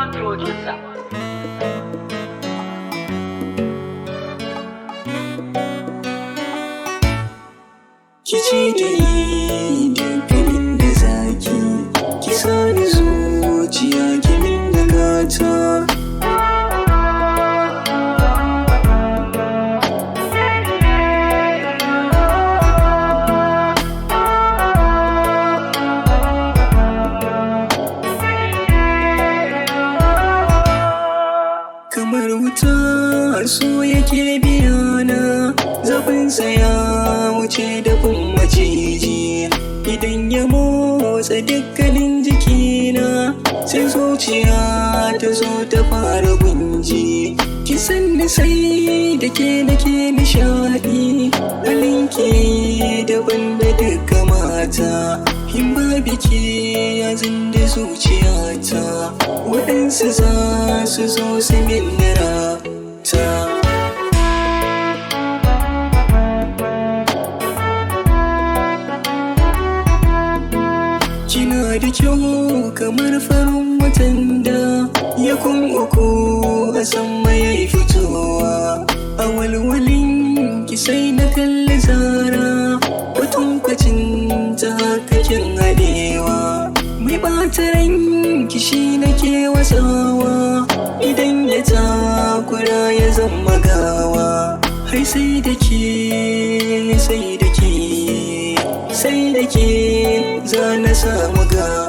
A1 producer. Kici da yi dukkanin da zaki, ki sani zuciya ki min da gata. Kamar wuta so yake biyana, zafinsa ya wuce dafin maciji. Idan ya motsa dukkanin jikina, sai zuciya ta zo ta fara gunji. Ki sanni sai da ke nake nishaɗi, halinki daban da duka mata. In ba biki ya zinda zuciyata, waɗansu za su zo su min ta. Kina da kyau kamar farin watan da ya kun uku a sama ya yi fitowa. A walwalin ki sai na kalli zara, kwatankwacin ta haka kin haɗewa. Mai ɓata ranki shi nake wasawa, idan ya takura ya zama gawa. Har sai da ke, sai da ke, sai da ke za na samu gata.